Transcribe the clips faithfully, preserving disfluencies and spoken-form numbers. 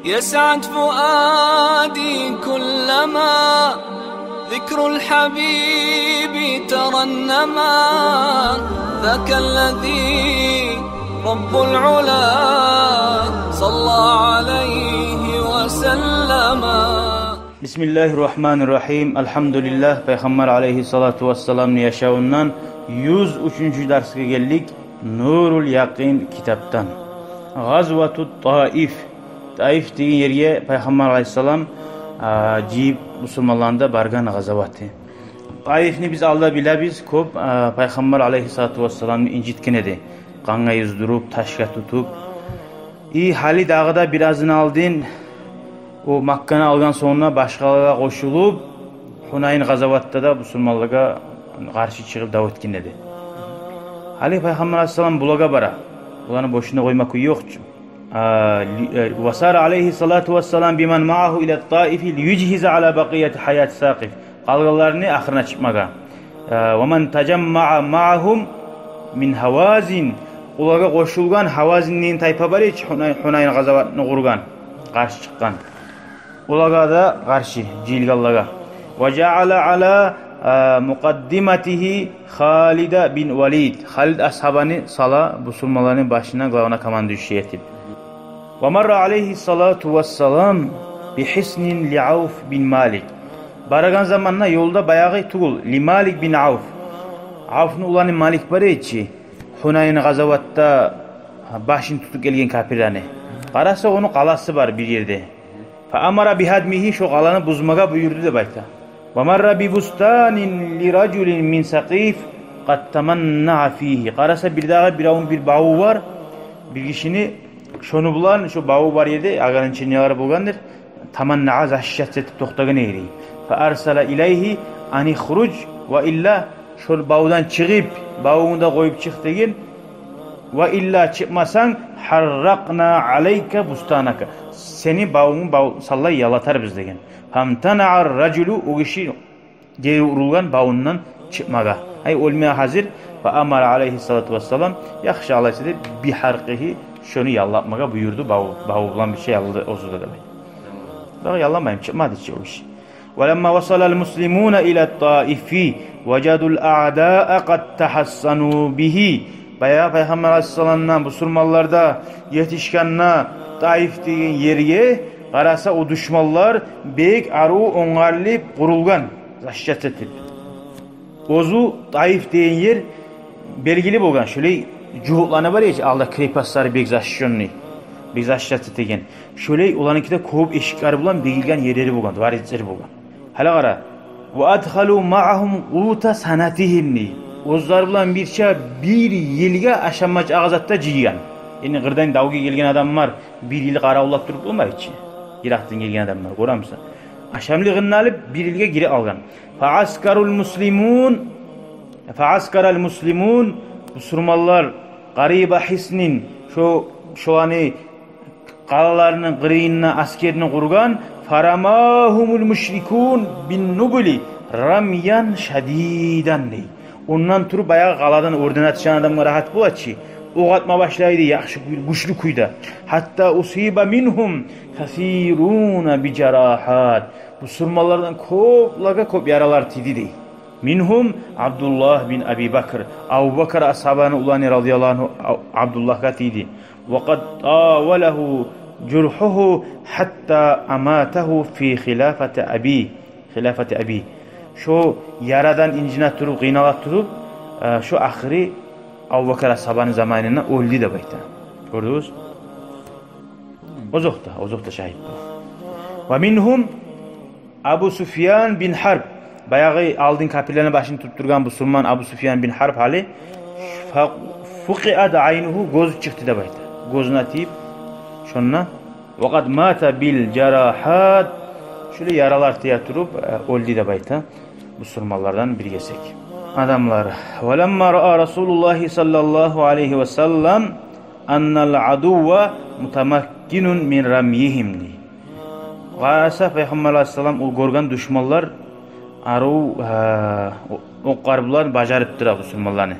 يسعد فؤادي كلما ذكر الحبيب ترنما. ذاك الذي رب العلا صلى عليه وسلم. Бисмиллагьи ррагьмани ррагьим. Альгьамдулиллагь, Пайхаммар алайгьиссалату вассаламны яшавундан юз уьчюнчю дарсгъа гелдик. Нурул Якъин китапдан. Гъазвату Таиф. Таиф деген ерге Пайхаммар алайгьиссалам, а, жыйып бусурманланы да баргъан гъазаваты. Таифни биз алда билебиз, кёп, а, Пайхаммар алайгьиссалату вассаламны инжитген эди. Къангъа юздюрюп, ташгъа тутуп. И гьали дагъы да бир азын алдын о Макканы алгъан сонгуна башгъалагъа къошулуп, Гьунайн гъазаватда да бусурманлагъа къаршы чыгъып дав этген эди. Гьали Пайхаммар алайгьиссалам булагъа бара. Буланы бошуна къойма кюй ёкъ чу. А, ли-, э, وسار عليه الصلاة والسلام بمن معه إلى الطائف ليجهز على بقية حياة ثقيف. Къалгъанларыны ахырына чыкъмагъа. Э, ومن تجمع معهم من هوازن. Олагъа къошулгъан Гьавазин деген тайпа бар эди чи, Гьунай-, Гьунайн гъазаватны къургъан, къаршы чыкъгъан. Олагъа да къаршы жыйылгъанлагъа. وجعل على, э, مقدمته خالد بن الوليد. Халид асгьабаны сала бусурманланы башына главнокомандующий этип. ومر عليه الصلاة والسلام بحصن لعوف بن مالك. Барагъан заманда ёлда баягъы тюгюл, ли Малик бин Авф. Авфну уланы Малик бар эди чи, Гьунайн гъазаватда башын тутуп гелген капирлени. Къараса, ону къаласы бар бир ерде. فأمر بهدمه, шо къаланы бузмагъа буюрду деп айта. ومر ببستان لرجل من ثقيف قد تمنع فيه. Къараса, бирдагъы биревню бир баву бар, бир гишини, шону булан, шо баву бар ерде ограничениялар болгъандыр, таманнагъа, защищаться этип токътагъан эди. فأرسل إليه أن اخرج وإلا, шо бавудан чыгъып, бавунгну да къоюп чыкъ деген. وإلا, чыкъмасанг, حرقنا عليك بستانك, сени бавунгну бав-, саллай яллатарбыз деген. فامتنع الرجل, о гиши гери урулгъан бавундан чыкъмагъа. Ай, оьлмеге гьазир. فأمر عليه الصلاة والسلام, яхшы, алайса деп, بحرقه, шону яллатмагъа буюрду, баву, баву булан бирче яллады оьзю де деп айта. Дагъы ялламайым, чыкъмады чы о гиши. ولما وصل المسلمون إلى الطائف وجدوا الأعداء قد تحصنوا به. Баягъы Пайхаммар алайгьиссаламдан бусурманлар да етишгенде Таиф деген ерге, къараса, о душманлар бек арив онгарылып къурулгъан, защищать этип. Оьзю Таиф деген ер белгили болгъан, шолай жугьутланы бар эди, алда крепостлары бек защищённый, бек защищать этеген. Шолай оланыки де кёп эшиклери булан бегилген ерлери болгъан, дворецлери болгъан. Гьали къара. وأدخلوا معهم قوت سنتهم. Оьзлер булан бирче бир йылгъа ашамачакъ зат да жыйгъан. Яни къырдан давгъа гелген адамлар бир йыл къаравуллап туруп болмай чы. Йыракъдан гелген адамлар, гёремисен. Ашамлыгъын алып, бир йылгъа гирип алгъан. فعسكر المسلمون, فعسكر المسلمون, бусурманлар, قريب حصن, шо, шоланы къалаларыны къырыйында аскерин къургъан. فرماهم المشركون بالنبل رميا شديدا, дей. Ондан туруп баягъы къаладан оьрден атышгъан адамгъа рагьат бола чы, окъ атма башлайды яхшы гю-, гючлю кюйде. حتى أصيب منهم كثيرون بجراحات. Бусурманлардан кёплеге кёп яралар тийди, дей. منهم عبد الله بن أبي بكر. Абубакр асгьабаны уланы, радияллагьу ангьу, Аб-, Абдуллагьгъа тийди. وقد طاوله جرحه حتى أماته في خلافة أبيه, خلافة أبيه. Шо ярадан инжине туруп, къыйнала туруп, э, шо ахыры Абубакр асгьабаны заманында оьлдю деп айта. Гёрдюгюз? Озокъда, озокъда шагьит бу. ومنهم أبو سفيان بن حرب. Баягъы алдын капирлени башын тутуп тургъан бусурман Абу Суфьян бин Харб гьали, ففقئت عينه, гёзю чыкъды деп айта. Гёзюне тийип, шонда. وقد مات بالجراحات. Шулай яралар тие туруп, э, оьлдю деп айта. Бусурманлардан бир гесек адамлар. ولما رأى رسول الله صلى الله عليه وسلم أن العدو متمكن من رميهم, дей. Къараса, Пайхаммар алайгьиссалам, о гёрген душманлар арив, э, о-, окълар булан бажарып тура бусурманланы.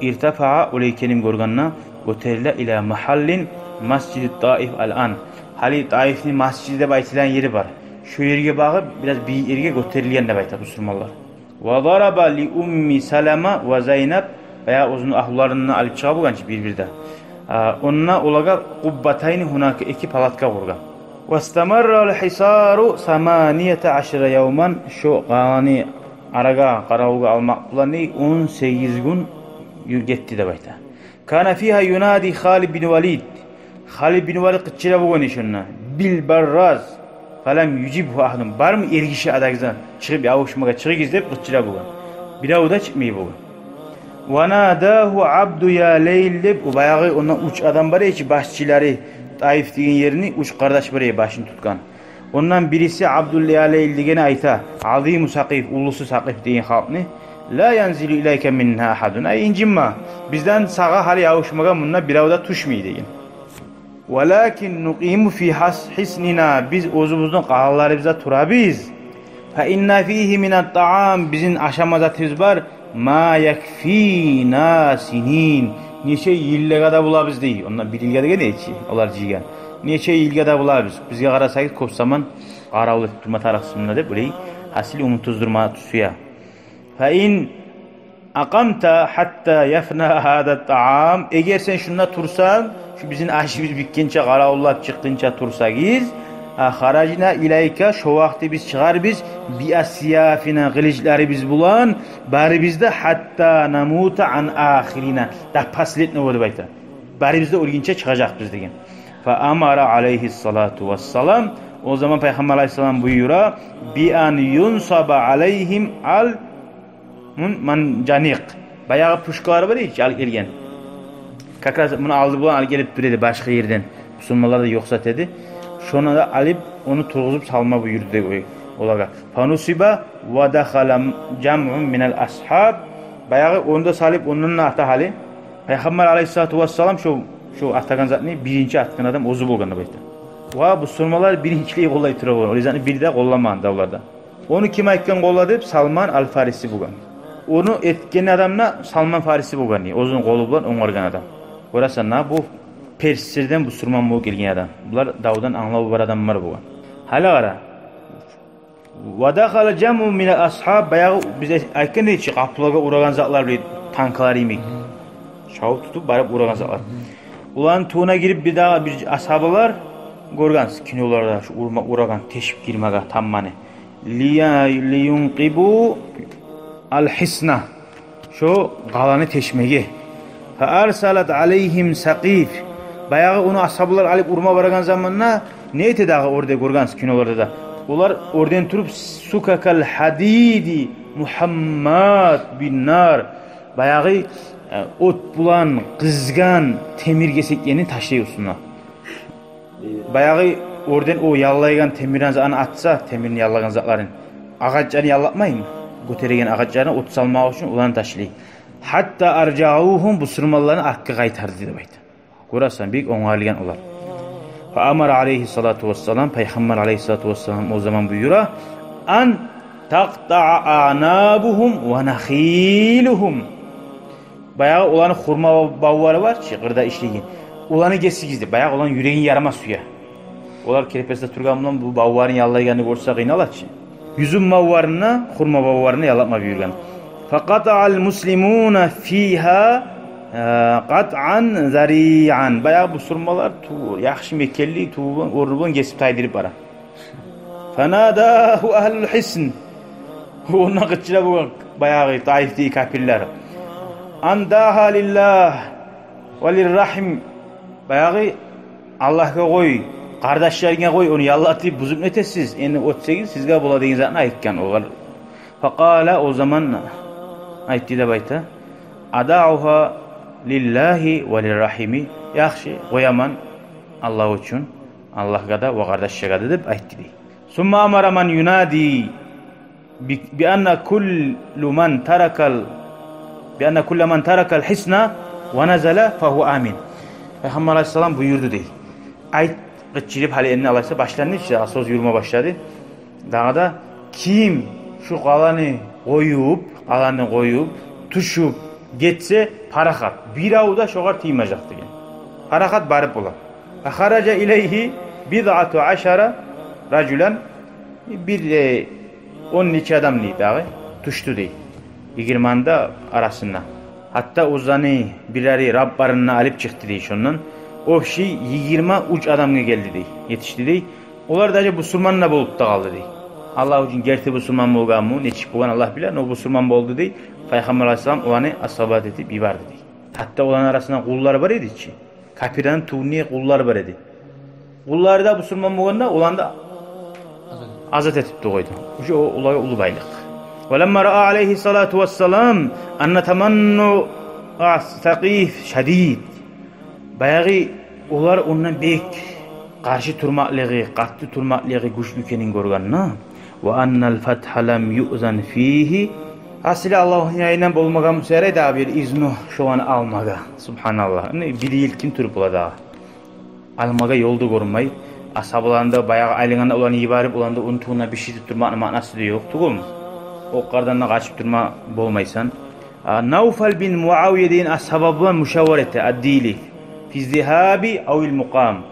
ارتفع, олай экенин гёргенде, гётериле, إلى محل مسجد الطائف الآن. Гьали Таифни масжиди деп айтылагъан ери бар. Шо ерге багъып, бираз бийик ерге гётерилген деп айта бусурманлар. Ва дараба ли Умми Салама ва Зайнаб, баягъы оьзюню агьлюлерин алып чыгъа болгъан чы бир-бирде. А, онда олагъа къуббатайни гьунака, эки палатка къургъан. Вастамарра ал-хисару саманията ашара явман, шо къаланы арагъа, къаравулгъа алмакъ булан он сегиз гюн ю-, гетди деп айта. Кана фиха юнади Халид бин Валид. Халид бин Валид къычыра болгъан шонда: «Бил барраз, фалам южибгьу агьадун». «Бармы эргиши адагъыздан, чыгъып ябушмагъа чыгъыгъыз?» — деп къычыра болгъан. Бирев де чыкъмай болгъан. Ва надагьу Абду Ялейл деп, о баягъы ондан уьч адам бар эди чи, башчылары, Таиф деген ерни уьч къардаш бар эди башын тутгъан. Ондан бириси Абдул Ялейл дегени айта, азиму Сакъиф, уллусу Сакъиф деген халкъны: «Ла янзилу илайка минна агьадун». «Ай, инжинме, бизден сагъа гьали ябушмагъа мунда бирев де тюшмей», — деген. «Валакин нукъиму фи хас-, хиснина, биз оьзюбюзню къалаларыбызда турабыз. Фа инна фигьи мина ттаам, бизин ашама затыбыз бар, ма якфина синин, нече йыллагъа да болабыз», — дей. Онда бир йылгъа деген эди чи олар жыйгъан. «Нече йылгъа да болабыз. Бизге къарасагъыз, кёп заман къаравул этип турма тарыкъсыз мунда», — деп, олай гьасили умутсуздурма тюшюр. «Фа ин акъамта хатта яфна гьаза ттаам». «Эгер сен шунда турсанг, шу бизин ашыбыз битгенче, къаравуллап чыкъгъынча турсагъыз, а, харажна илайка, шо вакъти биз чыгъарбыз, би асяфина, къылычларыбыз булан, барыбыз да, хатта намута ан ахирина, до последнего», — деп айта. «Барыбыз да оьлгюнче чыгъажакъбыз», — деген. Фа амара алайгьиссалату вассалам, о заман Пайхаммар алайгьиссалам буюра: «Би ан юнсаба алайгьим ал мун манжаникъ». Баягъы пушкалар бар эди чи, алып гелген. Как раз муну алды булан алып гелип тура эди башгъа ерден. Бусурманлар да ёкъ зат эди. Шону да алып, ону тургъузуп салма буюрду дей олагъа. Фанусиба ва дахала жамъун минал асгьаб. Баягъы онда салып, ондан да ата гьали Пайхаммар алайгьиссалату вассалам шо, шо атагъан затны биринчи атгъан адам оьзю болгъан деп айта. Ва бусурманлар биринчилей къоллай тура болгъан. Олай затны бир де къолламагъан давларда. Ону ким айтгъан къолла деп? Салман ал-Фариси болгъан. Ону этген адам да Салман Фариси болгъан дей, оьзюню къолу булан онгаргъан адам. Гёресен, на бу перслерден бусурман болуп гелген адам. Булар давдан англаву бар адамлар болгъан. Гьали къара. Ва дахала жамъун мина асгьаб, баягъы биз айтгъан эдик чи, къапулагъа урагъан затлар, бир танкалар йимик. Шавуп тутуп барып урагъан затлар. Оланы тувуна гирип бир дагъы бир асгьабалар, гёргенсиз киноларда, шу урма, урагъан, тешип гирмеге тамманы. Лия-, лиюнкъибу ал-хисна. Шо къаланы тешмеге. Фа арсалат алайгьим Сакъиф. Баягъы ону асгьабалар алып урма барагъан заманда не эте дагъы орде, гёргенсиз киноларда да. Олар орден туруп, сукакал хадиди мухаммад бин нар. Баягъы, э, от булан къызгъан темир гесеклени ташлай уьстюне. Баягъы орден о яллайгъан темирни, аны атса, темирни яллагъан затларын, агъачланы яллатмаймы? Гётереген агъачларын от салмакъ учун оланы ташлай. Хатта аржагьугьум, бусурманланы артгъа къайтарды деп айта. Гёресен, бек онгарылгъан олар. Фа амара алайгьиссалату вассалам, Пайхаммар алайгьиссалату вассалам о заман буюра: ан такътаа анабугьум ва нахилугьум. Баягъы оланы хурма бавлары бар чы, къырда ишлеген. Оланы гесигиз деп, баягъы оланы юрегин ярма сюе. Олар керпесде тургъан булан бу бавларын яллайгъанны гёрсе, къыйнала чы. Юзюм бавларын да, хурма бавларын да яллатма буюргъан. Факъатаа ал-муслимуна фигьа, э, къатъан зариан. Баягъы бусурманлар ту-, яхшы мекенли, ту-, орну булан гесип тайдырып бара. Фанадагьу агьлул хисн. Онда къычыра болгъан баягъы Таифдеги капирлер: ан дахьа лиллагь ва лиррахим. Баягъы Аллагьгъа къой, къардашларынга къой, ону яллатып, бузуп нетесиз? Энни оьтсегиз, сизге бола деген затны айтгъан олар. Факъала, о заман айтды деп айта: адагьугьа лиллагьи ва лиррахими. Яхшы, къояман Аллагь учун, Аллагьгъа да ва къардашлагъа да, деп айтды дей. Сумма амара ман юнади би, би анна куллу ман таракал, би анна кулла ман таракал хисна ва назала фагьува амин. Пайхаммар алайгьиссалам буюрду дей. Айт, къычырып, гьали энни алайса башланды, иште сёз юрюме башлады. Дагъы да, ким шу къаланы къоюп, къаланы къоюп, тюшюп гетсе, парахат, бирев де шогъар тиймежек деген. Парахат барып бола. Фахаража илайгьи, بضعة عشر رجلا, бир, э, он нече адам дей дагъы, тюшдю дей йигирманы да арасына. Гьатта оьзлени бирлери Раббларына алып чыкъды дей шондан. Общий йигирма уьч адамгъа гелди дей, етишди дей. Олар даже бусурман да болуп да къалды дей. Аллагь учун герти бусурман болгъанмы, нечик болгъан Аллагь биле, но бусурман болду дей. Пайхаммар алайгьиссалам оланы асгьабат этип йиберди дей. Гьатта оланы арасында къуллар бар эди чи. Капирлени тюбюнде къуллар бар эди. Къуллары да бусурман болгъанда, оланы да азат этип де къойду. Уже о, олагъа уллу байлыкъ. ولما رأى عليه الصلاة والسلام أن تمنع ثقيف شديد. Баягъы олар ондан бек къаршы турмакълыгъы, къатты турмакълыгъы гючлю экенин гёргенде, وأن الفتح لم يؤذن فيه. Асли Аллагьны янындан болмагъан буса ярай дагъы бир изну шоланы алмагъа. Субгьаналлагь. Яни бир йыл ким туруп бола дагъы? Алмагъа ёл да гёрмей, асгьабаланы да баягъы айлангъанда оланы йиберип, оланы да унутуп, бир шей этип турмакъны маънасы да ёкъ тюгюлмю? Окълардан да къачып турма болмайсан. А, Навфал бин Муавия деген асгьаба булан мушавара эте, الديلي, في الذهاب أو المقام.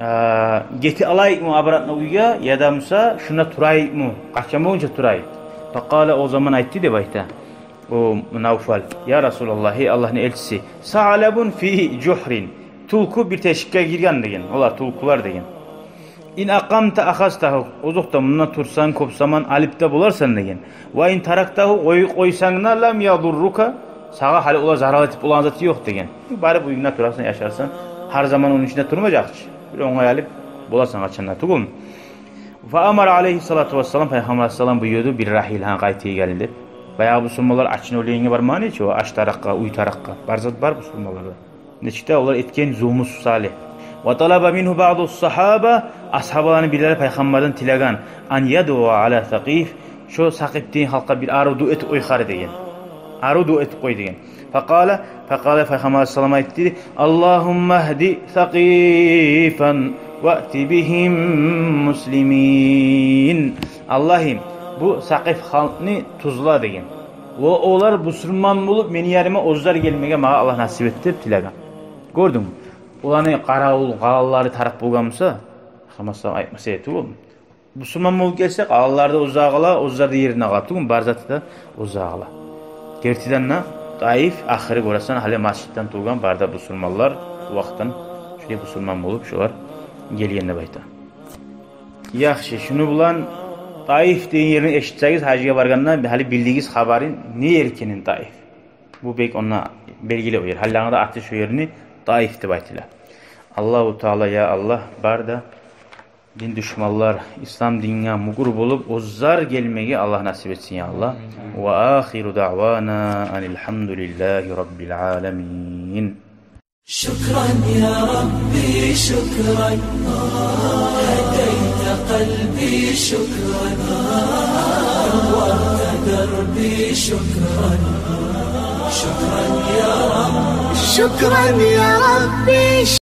А, гетип алайыкъмы обратно уьйге, яда буса шунда турайыкъмы, къачан болгъунча турайыкъ? فقال, о заман айтды деп айта о Навфал: يا رسول الله, гьей Аллагьны элчиси, ثعلب في جحر, тюлкю бир тешикге гирген деген, олар тюлкюлер деген. إن أقمت أخذته, озокъда, мунда турсанг, кёп заман алып да боларсан деген. وإن تركته, къой-, къойсанг да, لم يضرك, сагъа гьали олар зарал этип болагъан заты ёкъ деген. Барып уьюнгде турарсан, яшарсан, гьар заман ону ичинде турмажакъ чы. Бир онгай алып боларсан къачан да тюгюлмю? فأمر عليه الصلاة والسلام, Пайхаммар алайгьиссалам буюрду: بالرحيل, гьа, къайтайыкъ гьали деп. Баягъы бусурманлар ачланып оьлегенге бармагъан эди чи, о ач тарыкъгъа, уьй тарыкъгъа. Бар зат бар бусурманларда. Нечик де олар этген зулмусу сали. وطلب منه بعض الصحابة, асгьабаланы бирлери Пайхаммардан тилеген: أن يدعو على ثقيف, шо Сакъиф деген халкъгъа бир арив дуа этип къой хари деген. Арив дуа этип къой деген. فقال, فقال, Пайхаммар алайгьиссалам айтды: اللهم اهد ثقيفا وأت بهم مسلمين. Аллагьым, бу Сакъиф халкъны тюзле деген. Ва олар бусурман болуп, мени яныма оьзлер гелмеге магъа Аллагь насип эт деп тилеген. Гёрдюнгмю? Оланы къаравул, къаланлары тарыкъ болгъан буса, Пайхаммар алайгьиссалам айтмас эди тюгюлмю? Бусурман болуп гелсе, къаланлар да оьзлер къала, оьзлер де ерине къала тюгюлмю, бар зат да оьзлер къала. Гертиден де, Таиф ахыры гёресен, гьали межитден толгъан бары да бусурманлар, вакътин, шулай бусурман болуп шолар гелген деп айта. Яхшы, шуну булан Таиф деген ерни эшитсегиз, гьажгъа баргъанда, гьали билдигиз хабарын, не ер экенин Таиф. Бу бек онда белгили о ер. Гьали дагъы да аты шо ерни Таиф деп айтыла. Аллагьу Таала, я Аллагь, бары да дин душманлар ислам динге мюкюр болуп, оьзлер гелмеге Аллагь насип этсин, я Аллагь. Амин. وآخر دعوانا أن الحمد لله رب العالمين. شكرا يا ربي، شكرا. هديت قلبي، شكرا. نورت دربي، شكرا. شكرا يا رب. شكرا يا ربي.